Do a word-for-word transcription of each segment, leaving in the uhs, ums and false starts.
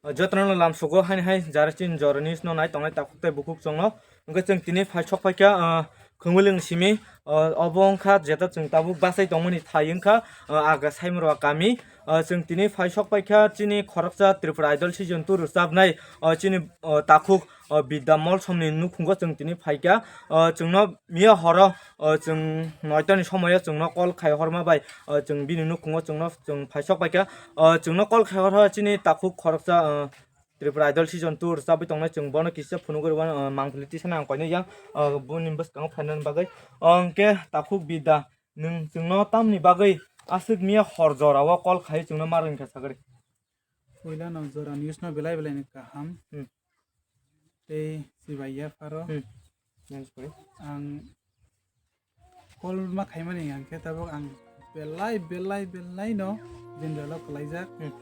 O, jotono lam sugo haini hai jara chini jora news no nai tongnai takhuk tei bukhuk chwngno. Hwnkhe chwng tini phai sok phaikha, o, Khumulwng simi, o, obo wngkha jeta chwng tabuk bachai tongmani thai wngkha, o, Aga Saimurwa kami. O, chwng tini phai sok phaikha chini khoroksa Tripura Idol season two rwchabnai, o, chini, o, takhuk, o, Bidya Molsomni nukhungo chwng tini phaikha. O, chwngno miya horo, o, chwng noitani somoyo chwngno call khai horma bai, o, chwng bini nukhungo chwngno chwng phai sok phaikha. O, chwngno call khai horha chini takhuk khoroksa, o, Tripura Idol season two rwchabwi tongnai chwng bono kisa phunugwi rwmani, o, mangpili tisana ang koinai yang, o, boni bwskango phainani bagwi. O, hwnkhe takhuk Bidya nwng chwngno tamni bagwi aswk miya hor jorao call khai chwngno ma rwngkha sagri. Puila no jora news no belai belai ni kaham. Hmm. Tei chibai ya pharo. Hmm. Ang call ma khaimani hwnkhe tabuk ang belai belai belai no jindalo kwlaijak. Hmm.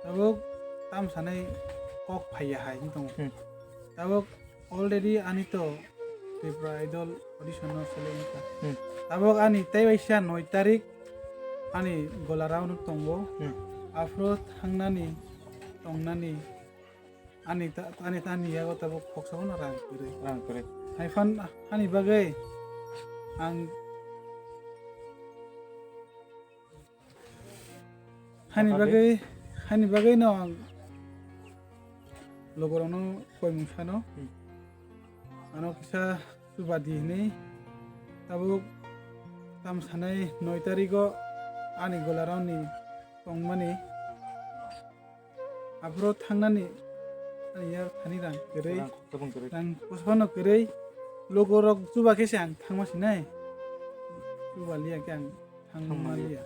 Tabuk tam sanai kok phaiya hai wng tongo. Hmm. Tabuk already ani to Tripura Idol audition no select wngkha. Hmm. Tabuk ani tei waisa noi tarik ani golarao no tongo. Hmm. Aphuru thangnani tongnani ani ta-, ani, ani yago tabuk khoksa phano rang kwrwi. Rang kwrwi. Haiphan ani bagwi ang Hani bagwi, hani bagwi no ang logorokno koimung sano. Hmm. Ano kisa chubadi hinwi tabuk tam sanai noi tarigo ani golarokni tongmani. Aphuru thangnani ani yak thani rang kwrwi. Rang khoksa phano kwrwi. Rang khoksa phano kwrwi. Logorok chuba khe se ang thangma sinai. Chuba liya khe ang Thang thang maliya. Maliya.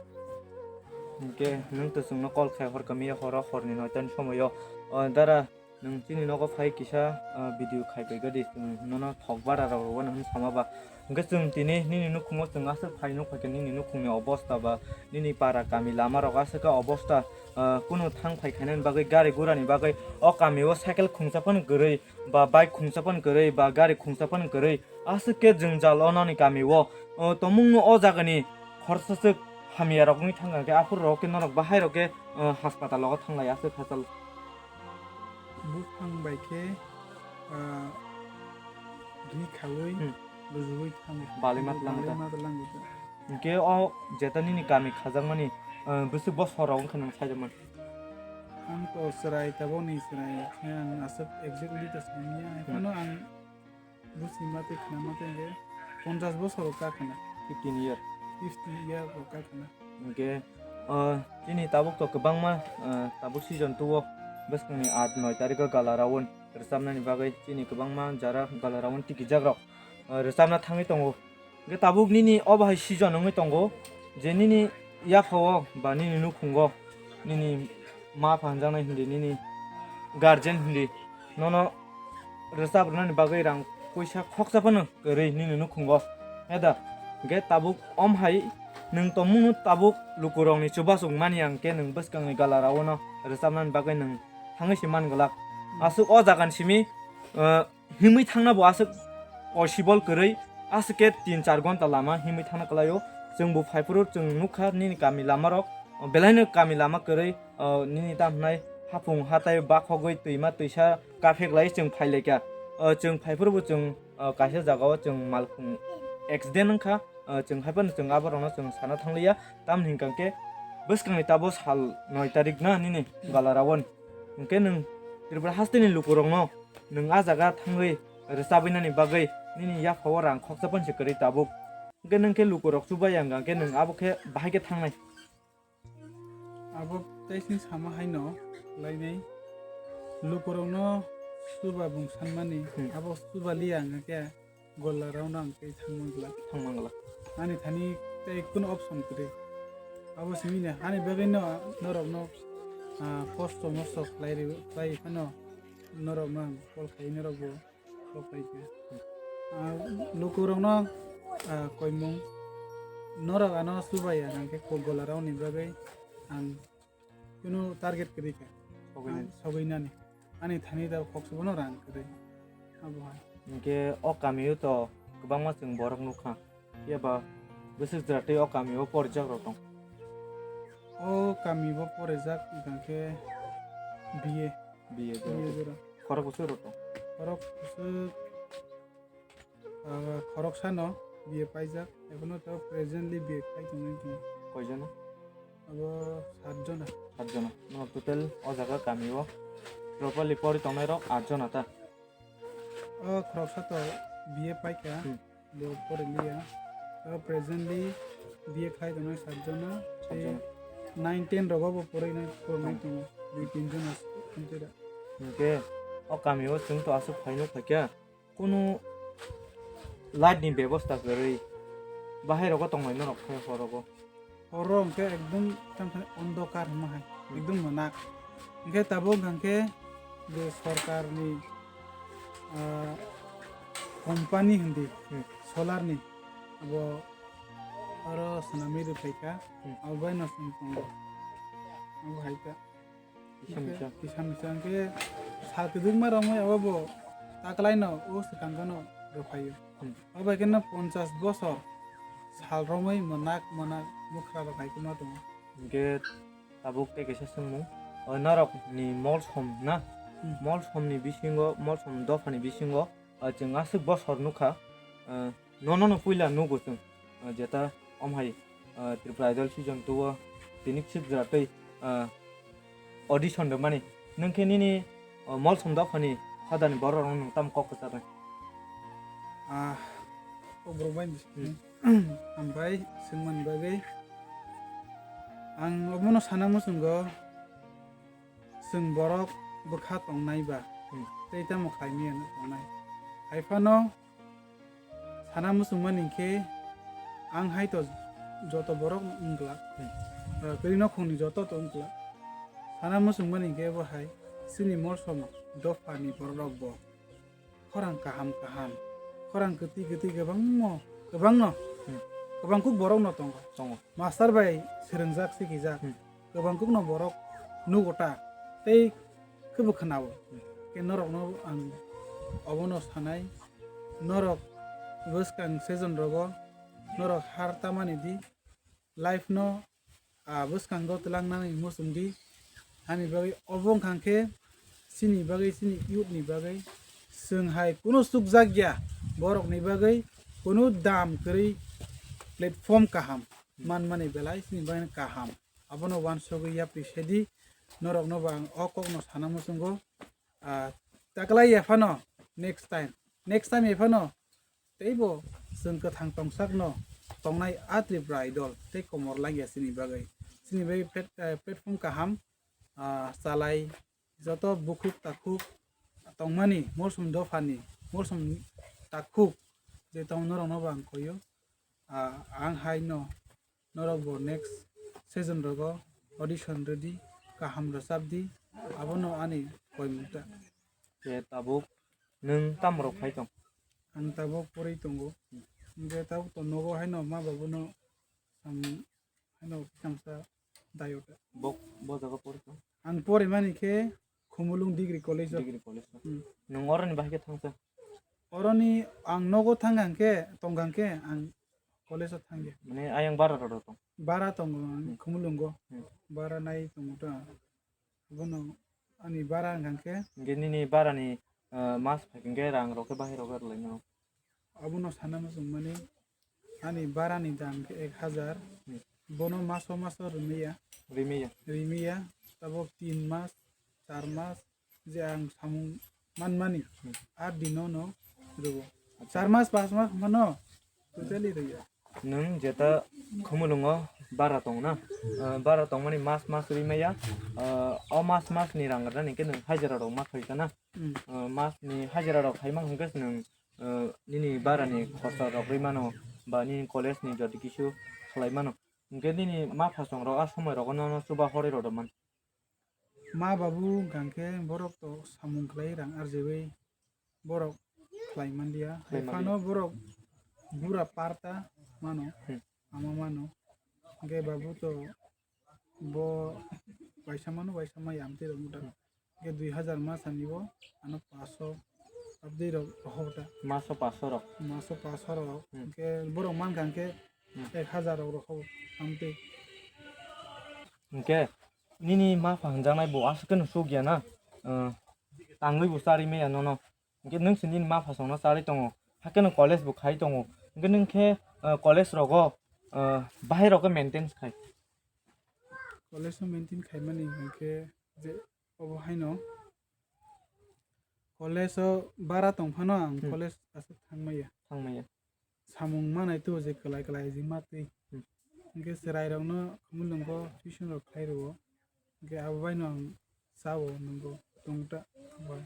Hwnkhe nwng to chwngno call khai hor kamiya horo horni noitani somoyo. O, dara, nwng chini nogo phai kisa, o, video khai paigadi, chwng nono thok bara rok rwgano hwn sama ba. Hwnkhe chwng tini nini nukhungo chwng aswk phai nukphaikha nini nukhungni obosta ba nini para kami lama rok aswk khe obosta, o, kunu thang phai khainani bagwi gari gurani bagwi o kamio cycle khungsa phano kwrwi ba bike khungsa phano kwrwi ba gari khungsa phano kwrwi. Aswk khe jwngjal o noni kami o, o, tongmungno o jagani khorsa swk hamya rok wngwi thangkha khe aphuru rok khe norok bahai rok khe, o, haspatal o thanglai aswk hachal. Buphang bai khe, ah, dui khaui Hmm. Rwjagwi thango. Balai ma tlang ta. Balai ma tlang ta. Hwnkhe o jeta nini kami khajakmani, ah, bwswk bosor rok wngkha nwng saijakmani? Ang to chwrai tabukni chwrai khe ang aswk exactly ta saimanya. Hmm. Haikhe no ang busi ma twi khna ma twi hwnkhe ponchash bosor rok ka khna. Fifteen year. Fifty year rok ka khna. Hwnkhe, ah, chini tabuk to kwbangma, ah, tabuk season two o bwskangni aat noi tarikh o gala round rwchabnani bagwi chini kwbangma jara gala round tikijak rok, ah, rwchabna thangwi tongo. Hwnkhe tabuk nini obo hai season wngwi tongo je nini yaphao ba nini nukhungo nini ma pha hwnjaknai hindi, nini guardian hindi nono rwchap rwnani bagwi rang puisa khoksa phano kwrwi nini nukhungo. Heda, hwnkhe tabuk om hai nwng tongmungno tabuk lukurokni chubachu wngmani ang khe nwng bwskangni gala round-o rwchapnani bagwi nwng thangwi se man glak. Aswk o jagani simi, ah, himwi thangna bo aswk possible kwrwi, aswk khe tin char ghonta lama himwi thangna kwlaio. Chwng bo phaiphuru chwng nukha nini kami lama rok, belaino kami lama kwrwi, o, nini tamo hwnai haphung hatai bakhogwi twima twisa kapheklai chwng phailaikha. O, chwng phaiphuru bo chwng, o, kaisa jagao chwng malkhung accident wngkha. O, chwng haiphano chwng aborokno chwng sana thangliya, tamni hwnkha khe bwskangni tabuk sal noi tarik na nini gala round. Hwnkhe nwng Tripura hasteni lukurokno nwng a jaga thangwi rwchabwinani bagwi nini yaphao rang khoksa phano se kwrwi tabuk. Hwnkhe nwng khe lukurok chubai ang khe nwng abo khe bahai khe thangnai. Abo tei sini sama haino lainai lukurokno chuba bung sanmani, Hmm. Abo chuba liya ang khe gola round-o ang tei thangmangla. Thangmangla. Ani thani tei kunu option kwrwi. Abo simi ni hani bagwi no norokno, ah, kosto mosto khlai rw-, khlai phano norokno ang call khai norok bo. Kok pai khe. Ah, lukurokno, ah, koimung. Norok ano chubai ya, hwnkhe kok gola rokni bagwi ang kunu target kwrwi kha. Sogwinani. Ang sogwinani. Ani thani da kok chubono rang kwrwi. Abo hai. Hwnkhe o kamio to kwbangma chwng borok nukha. Phiya ba bwswk jora tei o kamio porijak rok tong? O kamio porijak hwnkhe B A. B A B A jora. Jora. Khorok bwswk rok tong? Khorok bwswk, ah, khoroksano B A paijak. Ebono to presently B A khai tongwi tongo. Koijona? Abo sat jona. Sat jona. No, total o jaga kamio properly pori tongnai rok at jona ta? O khoroksa to B A paikha. Hmm. Bo poriliya. Abo presently B A khai tongnai sat jona. Sat jona. Tei nine ten rogo bo porinai, porinai tongo. Dui tin jona aswk. Hinkhe o kamio chwng to aswk phaino phaikha. Kunu light ni bebosta kwrwi, bahai rogo tongnai norok khe horogo. Horo hwnkhe ekdum tamo khe ondokar hwnma hai, hmm, ekdum mwnak. Hwnkhe tabuk hwnkhe je sorkar ni, ah, company hindi, hmm, solar ni, abo oro swnamwi rwphaikha, hmm, abo bai no chwng tongo. Abo hai kha. Kisa misa. Kisa misa hwnkhe sal kwdwkma romwi abo bo taklaino o swkang gano rwphaio. Hmm. Abo hai kheno ponchas bosor sal romwi mwnak mwnak bwkha rok hai kwma tongo. Hwnkhe tabuk tei kaisa swngmung, o norok ni molsom na? Hmm. Molsom ni bisingo, molsom dopha ni bisingo, o chwng aswk bosor nukha, o, nono no puila nugo chwng, o, jeta om hai, o, Tripura Idol season two o tini sik jora tei, o, audition rwmani. Nwng khe nini, o, molsom dophani hodani borok rok nwng tamo kok kwcharnai? Ah, o borok bai bwskango. Hmm. Hambai swngmani bagwi. Ang omono sana muchungo, chwng borok bwkha tongnai ba, hmm, tei tamo khlaimaya tongnai. Hai phano sana muchungmani hinkhe ang hai to joto borok wngkla. Hmm. Ah, kwrwi nokhungni joto to wngkla. Sana muchungmani hinkhe bo hai chini molsom dophani borok rok bo khorang kaham kaham, khorang kwtwi kwtwi kwbangmo, kwbangno, hmm, kwbang kuk borokno tongo. Tongo. Master bai swrwngjak, sikijak. Hmm. Kwbang kukno borok nugo ta, tei khebo khwnao. Hmm. Khe norokno ang obono sanai, norok bwskang season rogo norok har tamani di, life no, ah, bwskango twlangnani muchung di. Ani bagwi obo wngkha khe chini bagwi, chini youth ni bagwi chwng hai kunu chukjak ya, borok ni bagwi kunu dam kwrwi platform kaham manmani belai chini bagwi kaham. Abono uansugwi yapri sedi, norokno bo ang o kokno sana muchungo. Ah, taklai ya phano next time, next time ya phano teibo chwng kwthang tongsakno tongnai a Tripura Idol tei komor langya chini bagwi. Chini bagwi plat-, eh, platform kaham, ah, chalai joto bukhuk takhuk tongmani, molsom dophani, molsom takhuk je tong norokno bo ang koyo. Ah, ang haino norok bo next season rogo audition rwdi, kaham rwchapdi, abono ani koimung ta. Je tabuk nwng tamo rok phai tong? Ang tabuk porwi tongo. Hwnkhe tabuk to nogo haino ma babuno ang haino kisa misa daio ta. Bo, bo jaga porwi tong? Ang porimani khe Khumulwng Degree College o. Degree College o. Hmm. Nwng oroni bahai khe thangsa? Oroni ang nogo thang hang khe, tong hang khe ang college o thang ya. Mane ayang bara rok tong? Bara tongo ang, hmm, Khumulwngo. Hmm. Bara nai tongo ta. Bono ani bara hang khe. Hingke nini bara ni, eh, mas phai hingke rang rok khe bahai rok rwlai mano? Abono sana muchung mani ani bara ni dam khe ek hazar. Hmm. Bono maso maso rwmaya. Rwmaya. Rwmaya. Tabok tin mas, char mas, je ang samung manmani, hmm, art dino no rwo. Acha. Char mas, pas mas mano totally rwya. Nwng jeta Khumulwngo bara tong na? Ah, bara tongmani mas mas rwi maya. Ah, o mas mas ni rang rwna hwnkhe nwng hajira rok ma khlai kana? Hmm. Ah, mas ni hajira rok khai mang hwnkhe nwng, ah, nini bara ni khorsa rok rwi mano ba nini college ni jodi kisu khlai mano. Hwnkhe nini ma phasong rok a somoi rogo nono chuba horwi rw man. Ma babu hwnkha khe borok to samung khlai rang arjewi borok khlai manliya. Khlai manliya. Hai phano borok bura parta mano, hmm, ama mano. Hwnkhe babu to bo waisa mano, waisa maya amtwi rok muta. Hmm. Hwnkhe dui hazar ma sani bo ano paso abdi rok rohor ta. Maso paso rok. Maso paso rok. Hmm. Hwnkhe borok mankha hwnkhe, hmm, ek hazar rok rohor amtwi. Hwnkhe nini ma pha hwnjaknai bo aswk kheno suk ya na, ah, tangwi bo charwi maya nono. Hwnkhe nwng se nini ma pha songno charwi tongo, hakhe nwng college bo khai tongo. Hwnkhe nwng khe, ah, college rogo, ah, bahai rok khe maintain khai. College o maintain khaimani hwnkhe je obo haino college o bara tong phano ang Hmm. college aswk thangmaya. Thangmaya. Samung manai tu je kwlai kwlai jima twi. Hmm. Hwnkhe chwrai rokno khumulwngo tuition rok khlai rwo. Hwnkhe abo baino ang chao nwngo tongta bai.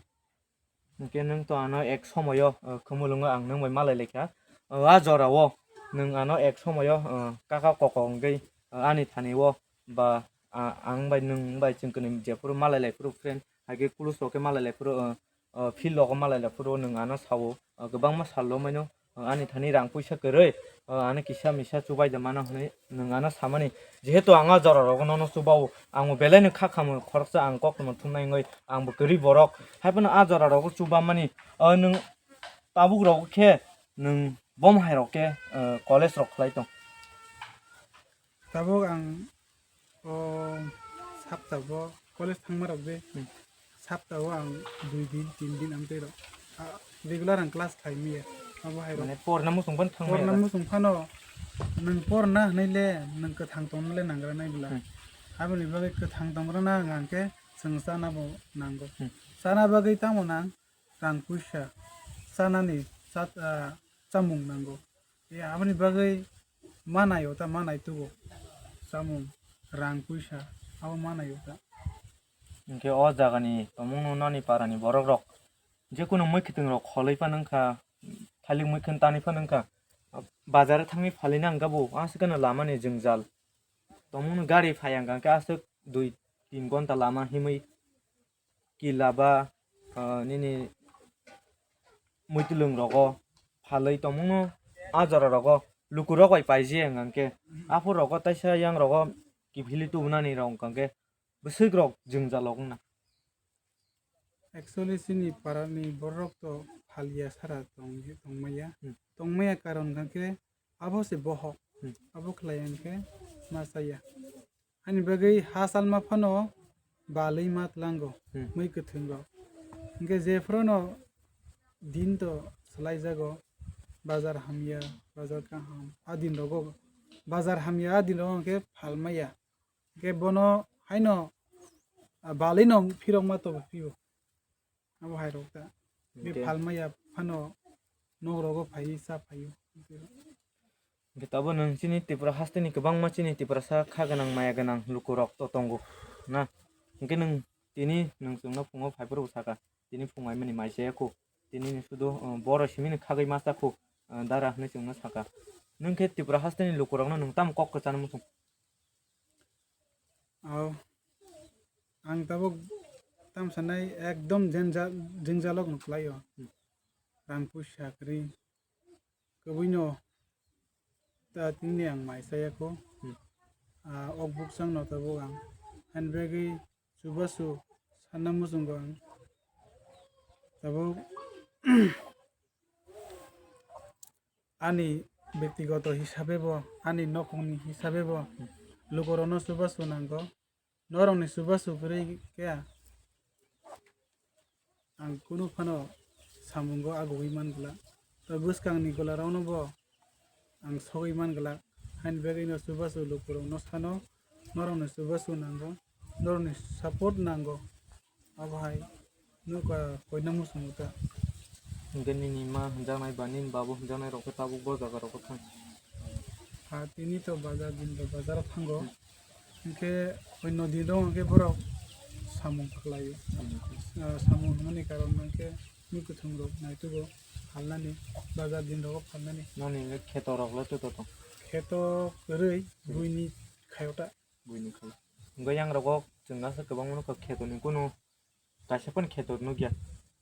Hwnkhe nwng to ano ek somoyo, uh, khumulwngo ang nwng bai malai laikha. Uh, a jorao nwng ano ek somoyo, uh, kaka koko wngwi, uh, ani thani o ba, uh, ang bai nwng bai chwng kwnwi jephuru malai lai phuru friend, hai khe kuluso khe malai lai phuru, uh, uh, field rogo malai lai phuru nwng ano sao, uh, kwbangma sal lo maino, uh, ani thani rang puisa kwrwi, uh, ano kisa misa chubai da mano hwnwi nwng ano samani. Jehetu ang a jora rogo nono chubao, ang bo belai no kha khamung khoroksa ang kok no thumnai wngwi ang bo kwrwi borok. Hai phano a jora rogo chubamani, uh, nwng tabuk rogo khe nwng bom hai rok khe, uh, college rok khlai tong. Tabuk ang o sapta bo college thangma rok de. Hmm. Sapta o ang dui din, tin din amtwi rok. Ah, regular ang class khlai maya. Abo hai rok. Mane porna muchung phano thang maya Porna da? Muchung phano nwng porna hwnwi le nwng kwthang tongna le nangra nai bwla. Hmm. Aboni bagwi kwthang tongrana hwnkha hwnkhe chwng chana bo nango. Hmm. Chana bagwi tamo nang? Rang puisa chanani cha-, ah, chamung nango. E, aboni bagwi manai ota manai tugo chamung, rang puisa abo manai ota. Hwnkhe o jagani tongmungno nani parani borok rok jekunu mwkhwtwng rok kholwi phano wngkha, thalik mwkhwtwng tanwi phano wngkha, bazar thangwi phalina hwnkha bo aswk gana lamani jwngjal. Tongmungno gari phai hwnkha hwnkhe aswk dui tin gonta lama himwi kila ba, ah, nini mwtwlwng rogo phalwi tongmungno a jora rogo lukurok bai paiji hwnkha hwnkhe aphuru rogo taisa yang rogo kiphilwi tubunani rok hwnkha hwnkhe bwswk rok jwngjal rok wngna. Actually, chini parani borok to phalia sara tong-, tongmaya. Hmm. Tongmaya karon hwnkha khe abo se bohok. Hmm. Abo khlai hwnkhe ma chaya. Ani bagwi ha salma phano balwi ma tlango, Hmm. mui kwthwng rok. Hwnkhe jephruno din to swlaijago, bazar hamya, bazar kaham, a din rogo bazar hamya, a din rogo hwnkhe phalmaya. Hwnkhe bono haino, ah, balwino phirokma tobo phio. Abo hai rok ta. Be Hwnkhe phalmaya phano nok rogo phaiwi cha phaio. Hwnkhe tabo nwng chini Tripura hasteni kwbangma chini Tiprasa kha gwnang maya gwnang lukurok to tongo na. Hwnkhe nwng tini nwng chwngno phungo phaiphuru saka. Tini phung aimani mai chaya khu. Tini ni sudu, uh, boro simini khagwi ma cha khu, uh, dara hwnwi chwngno saka. Nwng khe Tripura hasteni lukurokno nwng tamo kok kwchano muchung? Ao, ang tabuk tam sanai ekdom jenja-, jengjalok no khlaio. Hmm. Rang puisa kwrwi kwbwino ta tini ang mai chaya kho. Hmm. Ah, ok bukchang no tabuk ang handbagwi chubachu sanna muchungo ang. Tabuk ani bektigoto hisabe bo, ani nokhungni hisabe bo lukurokno chubachu nango. Norokni chubachu kwrwi khe ang kunu phano samungo agugwi man glak. Tei bwskangni golarokno bo ang sogwi man glak. Haini bagwino chubachu lukurokno sano, norokni chubachu nango, norokni support nango. Abo hai. Nokha koina muchungo ta. Hwnkhe nini ma hwnjaknai ba nini babu hwnjaknai rok khe tabuk bo jaga rok khe thang? Ha, tini to bazar din to bazar o thango. Hmm. Hwnkhe oino din rok hwnkhe borok samung khlaio. Samung khlai. Ah, samung hwnmani karon hwnkhe mui kwthwng rok naitugo phalnani, bazar din rogo phalnani. Noni hwnkhe kheto rok le joto tong? Kheto kwrwi, Hmm. buini khaio ta. Buini khai. Hwnkhe yang rogo chwng aswk kwbangma nukha khetoni kunu kaisa phano kheto nukya.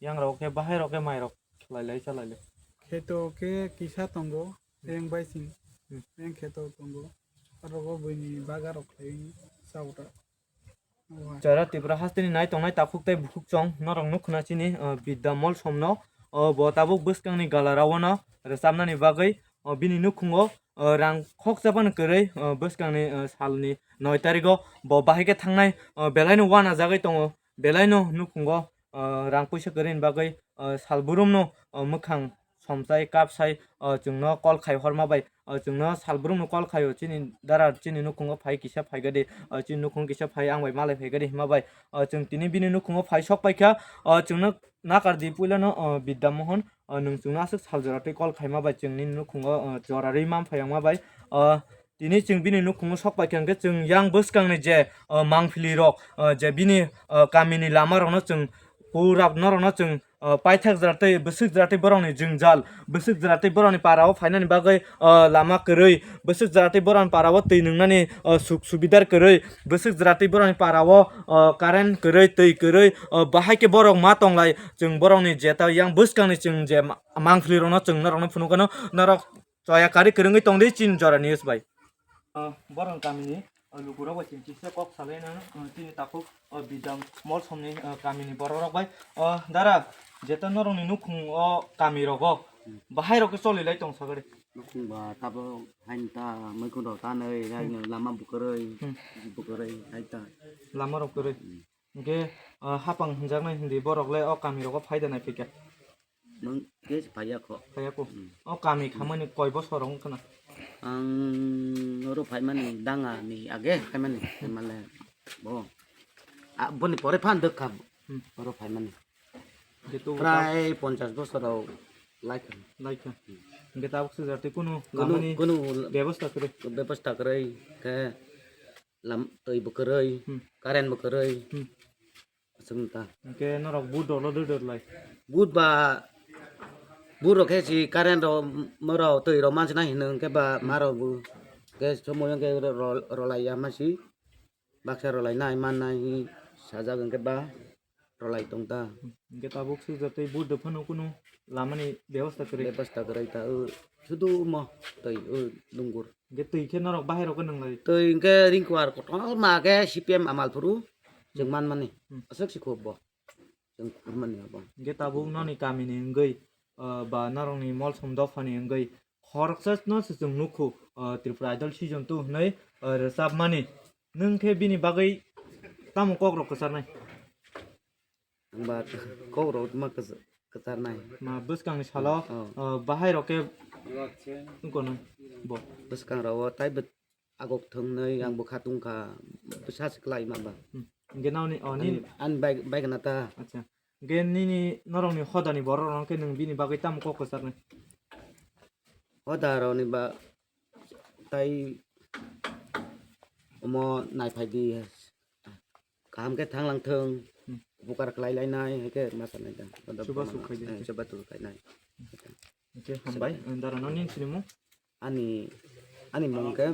Yang rogo khe bahai rok khe mai rok khlai lai cha lai lai. Kheto khe kisa tongo, Hmm. teng bai sing. Hmm. Teng kheto tongo. Aro bo buini baga rok khlai cha ota. Chara Tripura hasteni nai tongnai takhuk tei bukhuk chong norok nuk khna chini, uh, Bidya Mol somno, uh, bo tabuk bwskangni galarao no rwchapnani bagwi, uh, bini nukhungo o rang khoksa phano kwrwi, o bwskangni, o salni noi tarigo bo bahai khe thangnai, o belaino uanajagwi tongo, belaino nukhungo, o rang puisa kwrwini bagwi, o salbrumno, o mwkhang somsai kapsai, o chwngno call khai horma bai, o chwngno salbrumno call khaio, chini dara chini nukhungo phai kisa phaigadi, o chini nukhung kisa phai ang bai malai phaigadi hima bai, o chwng tini bini nukhungo phai sok paikha, o chwngno nakardi puilano, o Bidya Mohan, o nwng chwngno aswk sal jora tei call khaima bai chwng nini nukhungo, o jora rwi man phai wngma bai, o tini chwng bini nukhungo sok paikha hwnkhe chwng yang bwskangni je, o mangpili rok, o je bini, o kamini lama rokno chwng purak norokno chwng, o paithak jora tei bwswk jora tei borokni jwngjal, bwswk jora tei borokni para o phainani bagwi, o lama kwrwi, bwswk jora tei borokni para o twi nwngnani, o suk subidar kwrwi, bwswk jora tei borokni para o, o current kwrwi, twi kwrwi, o bahai khe borok ma tonglai, chwng borokni jeta yang bwskangni chwng je ma-, mangpili rokno chwng norokno phunukgano norok choya karwi kwrwngwi tongdi chini jora news bai. O, borok kamini, o, lukurok bai chwng kisa kok salai nang, o, chini takhuk, o, Bidya Molsomni, o, kamini borok rok bai. O, dara, jeta norokni nukhung o kami rogo, hmm, bahai rok khe choli lai tong sagari. Nukhung ba tabo hain ta, muikhun rok ta nai, hmm, haino lama bukurui, hmm, bukurui, hai ta. Lama rok kwrwi. Hmm. Hingke, ah, hapang hinjaknai hindi borok le o kami rogo phaida nai phika. Nwng khe phaiya kho. Phaiya kho. Hmm. O kami khamani koi bosor wng khna? Ang oro phaimani danga ni age phaimani, phaimale bo. A, boni pore phan dok kha. Hmm. Oro phaimani. Hingke to prai ponchas bosor rok laikha. Laikha. Hmm. Hingke tabuk se jati kunu kunu, lamani kunu bebostha kwrwi? Bebostha kwrwi khe lam, twi bo kwrwi, hmm, current bo kwrwi. Hmm. Aswk ta. Hingke norok vote rok lo dui dor lai? Vote ba, vote rok khe si current rok, morok twi rok manchina hino hingke ba, hmm, marok bo. Hingke somoyo hingke ro-, ro-, rolai ya masi. Baksa rolai nai mannai hi sajak hingke ba rolai tong ta. Hingke tabuk sukjak tei vote rok phano kunu lamani bebostha kwrwi? Bebostha kwrwi ta, o, sudu mo twi, o, lungur. Hingke twi khe norok bahai rok khe nang lai? Twi hingke ringkuar kotorma khe C P M Amalphuru chwng manmani. Hmm. Aswk si kho bo. Chwng khurmani abo. Hingke tabuk noni kamini wngwi, ah, ba norokni Molsom dophani wngwi khoroksa no se chwng nukho, ah, Tripura Idol season two hwnwi, ah, rwchapmani. Nwng khe bini bagwi tamo kok rok kwcharnai? Ang ba kok rok ma kwch-, kwcharnai. Ma bwskangni salo, oh, ah, bahai rok khe wngkha nang bo? Bwskang rok o taibo agok thwngnwi ang bwkha tungkha, bwsa se kwlai ma ba. Hmm. Hingke noni, oh, ani, nini ani bai, bai gana ta. Acha. Hingke nini norokni hodani borok rok khe nwng bini bagwi tamo kok kwcharnai? Hoda rokni ba tai omo naiphai di. Kaham khe thanglang thung, hmm, upukar khlai lainai, hai khe ma sanai da. Chubachu khai di. Eh, chubachu khai nai. Hingke hambai, eh, dara no nini sinimung? Ani, ani mung khe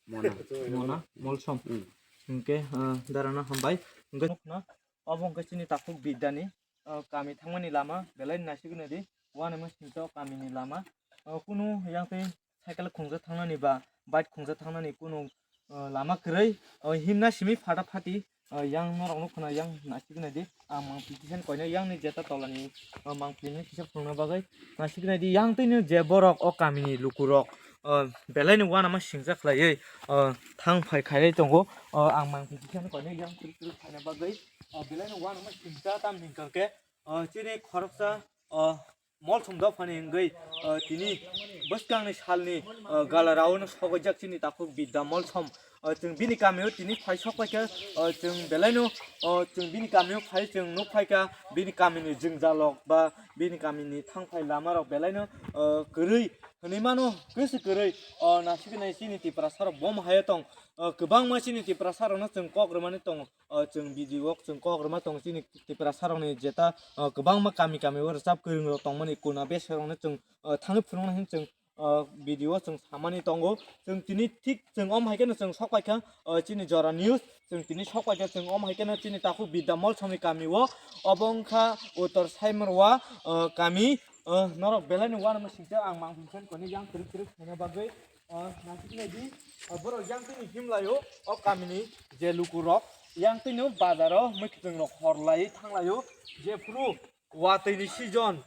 Mona. Mona, Molsom. Hmm. Hingke, eh, dara no hambai. Hingke nukna, obo hingke chini takhuk Bidyani, eh, kami thangmani lama, belai naisik nadi, uanama singsa kamini lama. Eh, kunu yang tei cycle khungsa thangnani ba bike khungsa thangnani kunu, uh, lama kwrwi, uh, himna simi phata phati, uh, yang norok nukho na yang naisik nai di. Ang mangpili kisa koinai yang ni jeta tola ni, uh, mangpili ni kisa phunukna bagwi naisik nai di. Yang twi no je borok o kami ni luku rok, uh, belai no uanama singsa khlaiwi, uh, thang phai khailai tongo. Uh, ang mangpili kisa koinai yang kwrwk kwrwk khaina bagwi, uh, belai no uanama singsa tam hingka khe, uh, chini khoroksa, uh, Molsom dophani wngwi, uh, tini bwskangni salni, uh, gala raono sogojak chini takhuk Bidya Molsom. Uh, chwng bini kamio tini phai sok paikha, uh, chwng belaino, uh, chwng bini kamio phai chwng nuk phaikha, bini kamini jwngjalrok ba bini kamini thangphai lamarok belaino, uh, kwrwi hwnwi mano, kwswi kwrwi, uh, nasiknai chini Tiprasarok bomo hayo tong, uh, kwbangma chini Tiprasarokno chwng kok rwmani tongo. O chwng video o chwng kok rwma tongo chini Tiprasa rokni jeta, o kwbangma kami kami o rwchap kwrwng rok tongmani kuna bese rokno chwng, o thangwi phunukna hin chwng, o video o chwng samani tongo. Chwng tini thik chwng om hai kheno chwng sok paikha, o chini Jora News chwng tini sok paikha chwng om hai kheno chini takhuk Bidya Molsomni kami o, obo wngkha Uttor Saimarwa, o kami, o norok belai no uanama singcha ang mangpili khe koinwi yang kwrwk kwrwk khaina bagwi. O, naisik nai di, o, borok yang tini himlai o, o kamini je luku rok, yang tini o bazar o mwkhwtwng rok hor lai thanglai o, jephuru watwi ni season,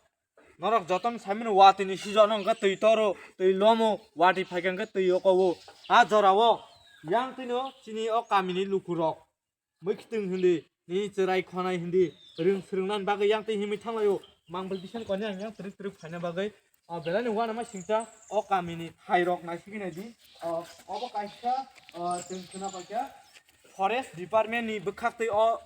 Norok jotono saimano watwi ni season o hwnkhe twi toro, twi lomo, watwi phaikha hwnkhe twi o kowo. A jora o yang twino chini o kamini lukurok mwkhitwng hindi, nini chwrai khonai hindi, rwng swrwngna bagwi yang twi himwi thanglaio. Mang bai bisan koni ang yang twrwk twrwk phaina bagwi. O belai ni uanama singcha o kamini thairok naisigwi naidi. O, obo kaisa, o, chwng khna paikha forest department ni bwkhak twi o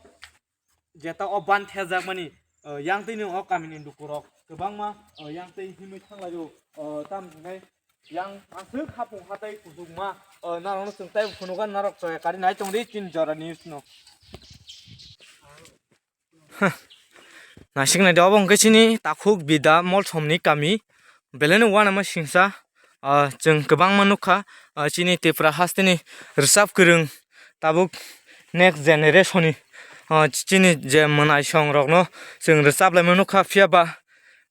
jeta o ban thejakmani, o, yang twi ni o kamini lukurok kwbangma, o, yang twi himwi thanglaio. O, tam hinai yang aswk hapung hatai kuchukma, o, narokno chwng taibo phunugo, narok chaya kari nai tongdi chini jora news no. Naisik naidi, obo hwnkhe chini takhuk Bida Molsomni kami. Belai no uanama singsa, ah, chwng kwbangma nukha, ah, chini Tripura hasteni rwchap kwrwng tabuk next generation ni, ah, chini je mwnaisong rokno chwng rwchap laima nukha, phiya ba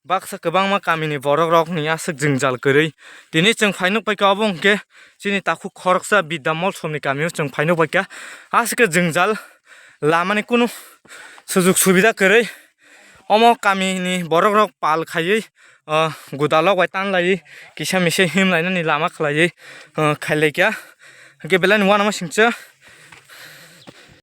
baksa kwbangma kamini borok rokni aswk jwngjal kwrwi. Tini chwng phai nuk paikha, obo hwnkhe chini takhuk khoroksa Bida Molsomni kamio chwng phai nuk paikha. Aswk khe jwngjal lamani kunu sujuk subida kwrwi. Omo kamini borok rok pal khaiwi, ah, gudalok bai tanlaiwi kisa misa himlainani lama khlaiwi, ah, khailaikha. Hwnkhe belai ni uanama singcha.